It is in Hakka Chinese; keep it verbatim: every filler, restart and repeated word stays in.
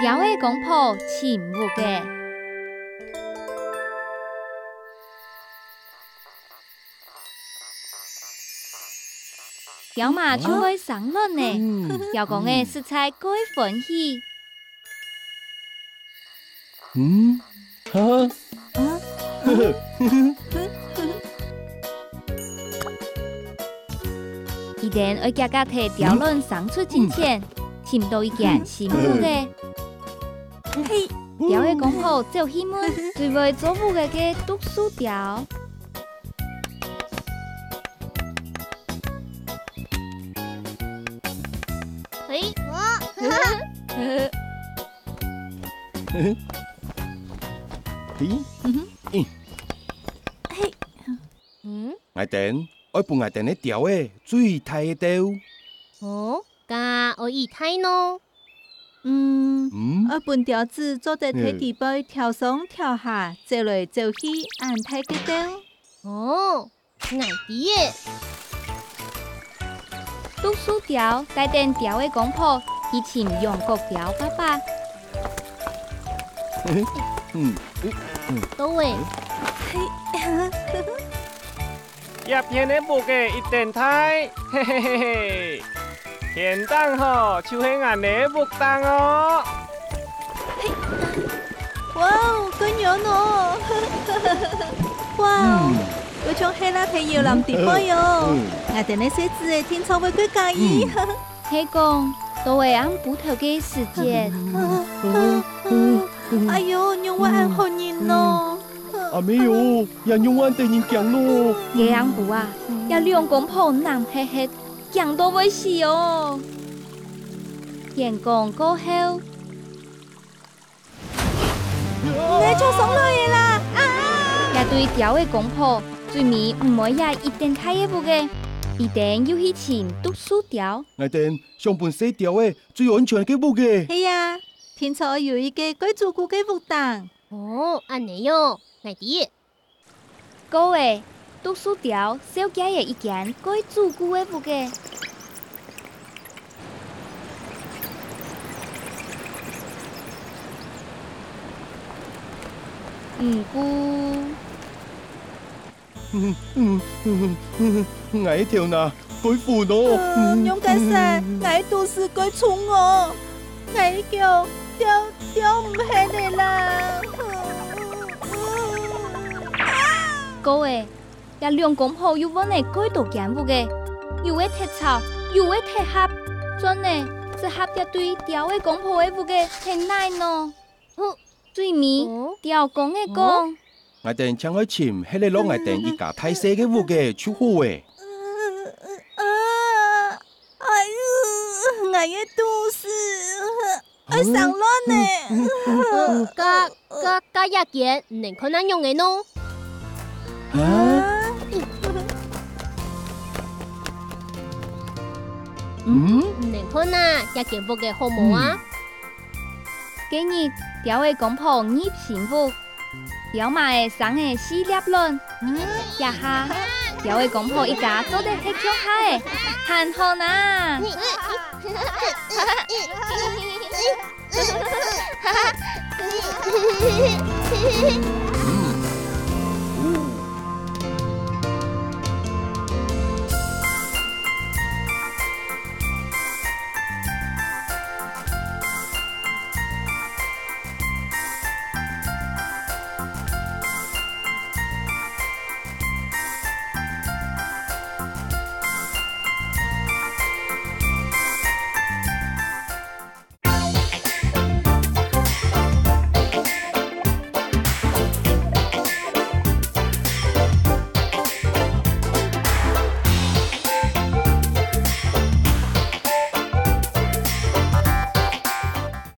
鳥仔公婆尋屋仔。鳥嫲就會生卵呢，嗯。鳥公仔實在蓋歡喜。嗯？哈？啊？佢等愛遽遽在鳥卵生出進前，尋到一間新屋仔。 嘿，鳥仔公婆走去問，最會做屋仔个竹樹鳥。嘿，我。嘿，嗯哼。嘿。嗯？𠊎等，愛分𠊎等个鳥仔最大个竇。哦，該愛幾大呢？ 嗯，嗯。愛分鳥子做得在地背跳上跳下，走來走去，恁大个竇。哦，𠊎知了。竹樹鳥帶等鳥仔公婆去尋羊角鳥爸爸。嗯，嗯，嗯。到位。嘿。 這片个屋仔一等大，嘿嘿嘿嘿。天頂吼，就係𠊎个屋頂哦。哇哦，蓋遠哦！哇哦，嗯。蓋像係拉皮搖籃底背哦。嗯。𠊎等个細子仔定著會蓋合意。嗯。係講，到位暗晡頭个時節。哎喲，仰會恁嚇人呢？ 阿姆喲，這仰恁得人驚咯！該暗晡啊，這兩公婆揇核核，驚到會死哦！天光過後，𠊎著上來了啦！啊！這對鳥仔公婆，最尾毋愛這一等大个屋仔，佢等又去尋竹樹鳥。𠊎等想分細鳥仔最安全个屋仔。係啊，定著愛有一個蓋俅固个屋頂。哦，恁呢喲，𠊎知。 過仔，竹樹鳥紹介了一間蓋俅固个屋仔。毋過，𠊎个頭那 蓋昏哦。呃，仰結煞，𠊎肚屎蓋重哦，𠊎个腳吊，吊毋核了啦。過仔，這兩公婆又換了蓋多間屋仔，有个忒吵，有个忒狹，轉了，只合這對鳥仔公婆个屋仔忒哪呢？ 最尾，哦？鳥公仔講：「𠊎等淨愛尋核仔落𠊎等一家大細个屋仔就好了。」啊，哎喲，𠊎个肚屎，愛生卵了。呃，該，該，該這間，你看哪樣仔呢？啊？嗯？你看啊，這間屋仔好無啊？ 該日，鳥仔公婆入新屋，鳥嫲仔生了四粒卵。這下，鳥仔公婆一家做得歇腳下了，還好哪！